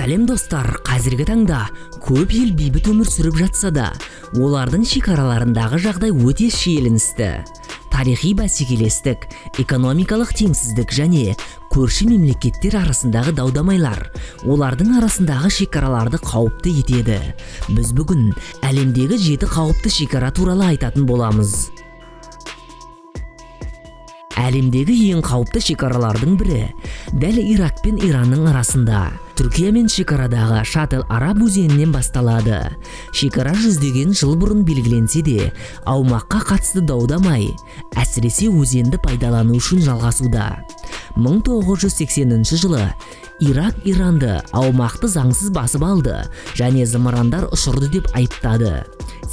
Сәлем, достар! Қазіргі таңда көп ел бейбіт өмір сүріп жатса да, олардың шекараларындағы жағдай өте шиеленісті. Тарихи бәсекелестік, экономикалық теңсіздік және көрші мемлекеттер арасындағы даудамайлар олардың арасындағы шекараларды қауіпті етеді. Біз бүгін әлемдегі жеті қауіпті шекара туралы айтатын боламыз. Әлемдегі ең қауіпті шекаралардың бірі дәл Ирак пен Иранның арасында, Түркиямен шекарадағы Шател Араб өзенінен басталады. Шекара жүздеген жыл бұрын белгіленсе де, аумаққа қатысты даудамай әсіресе өзенді пайдалану үшін жалғасуда. 1980 жылы Ирак Иранды аумақты заңсыз басып алды және зымырандар ұшырды деп айыптады.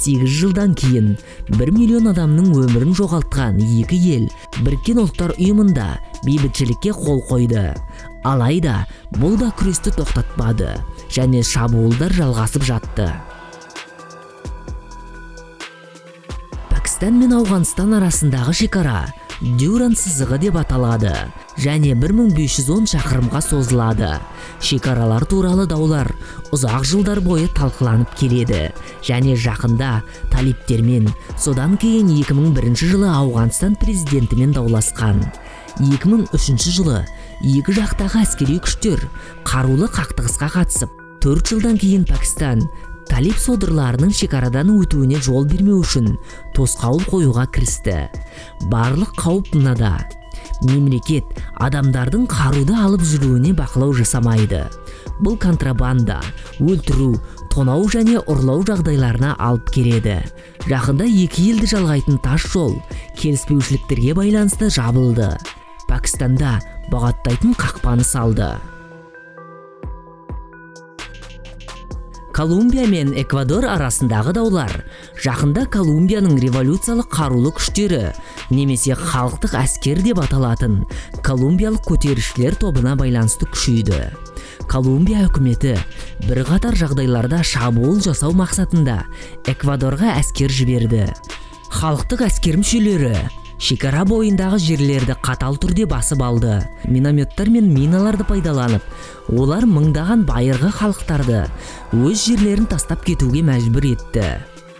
8 жылдан кейін 1 миллион адамның өмірін жоғалтқан екі ел Біріккен Ұлттар Ұйымында бейбітшілікке қол қойды. Алайда бұл да күресті тоқтатпады және шабуылдар жалғасып жатты. Пәкістан мен Ауғанстан арасындағы шекара Дюран сызығы деп аталады және 1510 шақырымға созылады. Шекаралар туралы даулар ұзақ жылдар бойы талқыланып келеді және жақында талиптермен, содан кейін 2001 жылы Ауғанстан президентімен дауласқан. 2003 жылы екі жақтағы әскери күштер қарулы қақтығысқа қатысып, 4 жылдан кейін Пәкістан талип содырларының шекарадан өтуіне жол бермеу үшін тосқауыл қоюға кірісті. Барлық қауіп мынада: мемлекет адамдардың қаруды алып жүруіне бақылау жасамайды. Бұл контрабанда, өлтіру, тонау және ұрлау жағдайларына алып келеді. Жақында екі елді жалғайтын тас жол келіспеушіліктерге байланысты жабылды. Пәкістанда бұғаттайтын қақпаны салды. Колумбия мен Эквадор арасындағы даулар жақында Колумбияның революциялық қарулы күштері немесе халықтық әскер деп аталатын колумбиялық көтерілісшілер тобына байланысты күшейді. Колумбия үкіметі бірқатар жағдайларда шабуыл жасау мақсатында Эквадорға әскер жіберді. Халықтық әскер мүшелері шекара бойындағы жерлерді қатал түрде басып алды. Минометтар мен миналарды пайдаланып, олар мыңдаған байырғы халықтарды өз жерлерін тастап кетуге мәжбүр етті.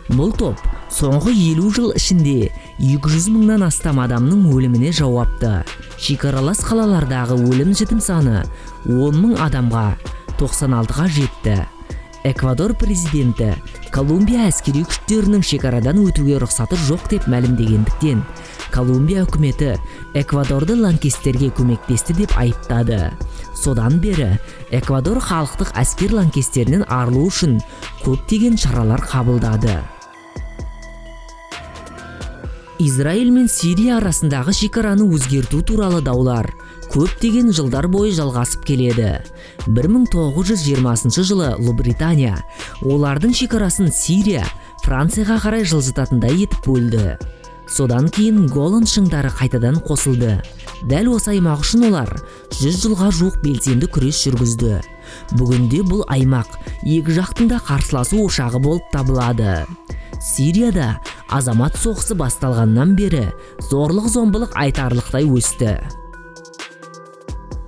Бұл топ соңғы 50 жыл ішінде 200 мыңнан астам адамның өліміне жауапты. Шекаралас қалалардағы өлім-жітім саны 10 мың адамға 96-ға жетті. Эквадор президенті Колумбия әскери күштерінің шекарадан өтуге рұқсаты жоқ деп мәлімдегендіктен, Колумбия үкіметі Эквадорды лаңкестерге көмектесті деп айыптады. Содан бері Эквадор халықтық әскер лаңкестерінен арылу үшін көптеген шаралар қабылдады. Израиль мен Сирия арасындағы шекараны өзгерту туралы даулар көптеген жылдар бойы жалғасып келеді. 1920 жылы Ұлыбритания олардың шекарасын Сирия Францияға қарай жылжытатындай етіп бөлді. Содан кейін Голан шыңдары қайтадан қосылды. Дәл осы аймақ үшін олар 100 жылға жуық белсенді күрес жүргізді. Бүгінде бұл аймақ екі жақтың да қарсыласу ошағы болып табылады. Сирияда азамат соғысы басталғаннан бері зорлық-зомбылық айтарлықтай өсті.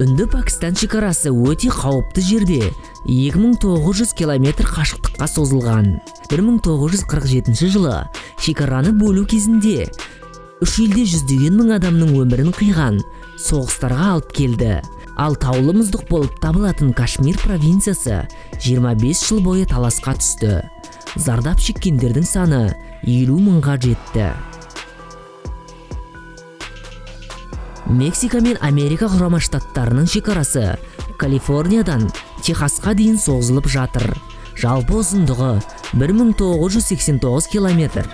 Үнді-Пәкістан шекарасы өте қауіпті жерде 2900 километр қашықтыққа созылған. 1947 жылы шекараны бөлу кезінде үш елде жүздеген мың адамның өмірін қиған соғыстарға алып келді. Ал таулы мұздық болып табылатын Кашмир провинциясы 25 жыл бойы таласқа түсті. Зардап шеккендердің саны 50 мыңға жетті. Мексика мен Америка Құрама Штаттарының шекарасы Калифорниядан Техасқа дейін созылып жатыр. Жалпы ұзындығы 1989 километр.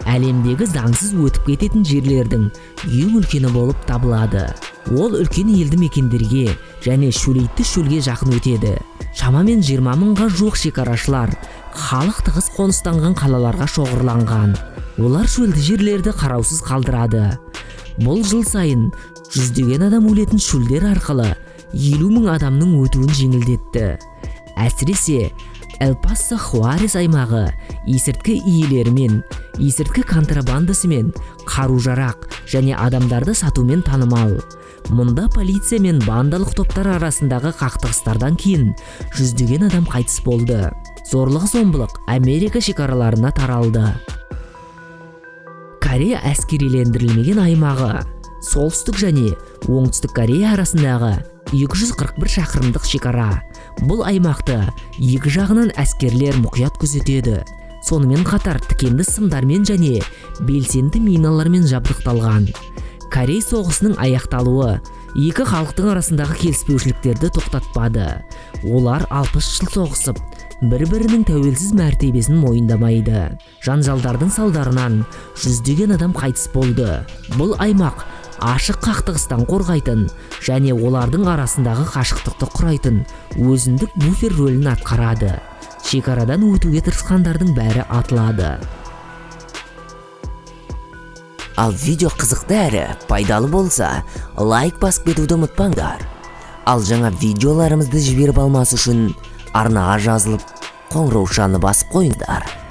Әлемдегі заңсыз өтіп кететін жерлердің ең үлкені болып табылады. Ол үлкен елді мекендерге және шөлейтті шөлге жақын өтеді. Шамамен 20 мыңға жуық шекарашылар халық тығыз қоныстанған қалаларға шоғырланған. Олар шөлді жерлерді қараусыз қалдырады. Бұл жыл сайын жүздеген адам өлетін шөлдер арқылы 50 мың адамның өтуін жеңілдетті. Әсіресе Эл Пасо Хуарес аймағы есірткі иелерімен, есірткі контрабандасымен, қару-жарақ және адамдарды сатумен танымал. Мұнда полиция мен бандалық топтар арасындағы қақтығыстардан кейін жүздеген адам қайтыс болды. Зорлық зомбылық Америка шекараларына таралды. Корея әскерилендірілмеген аймағы Солтүстік және Оңтүстік Корея арасындағы 241 шақырымдық шекара. Бұл аймақты екі жағынан әскерлер мұқият күзетеді. Сонымен қатар тікенді сымдармен және белсенді миналармен жабдықталған. Корей соғысының аяқталуы екі халықтың арасындағы келіспеушіліктерді тоқтатпады. Олар 60 жыл соғысып, бір-бірінің тәуелсіз мәртебесін мойындамайды. Жанжалдардың салдарынан жүздеген адам қайтыс болды. Бұл аймақ ашық қақтығыстан қорғайтын және олардың арасындағы қашықтықты құрайтын өзіндік буфер рөлін атқарады. Шекарадан өтуге тырысқандардың бәрі атылады. Ал видео қызықты әрі пайдалы болса, лайк басып кетуді ұмытпаңдар. Ал жаңа видеоларымызды жіберіп алмас үшін арнаға жазылып, қоңыраушаны басып қойыңдар.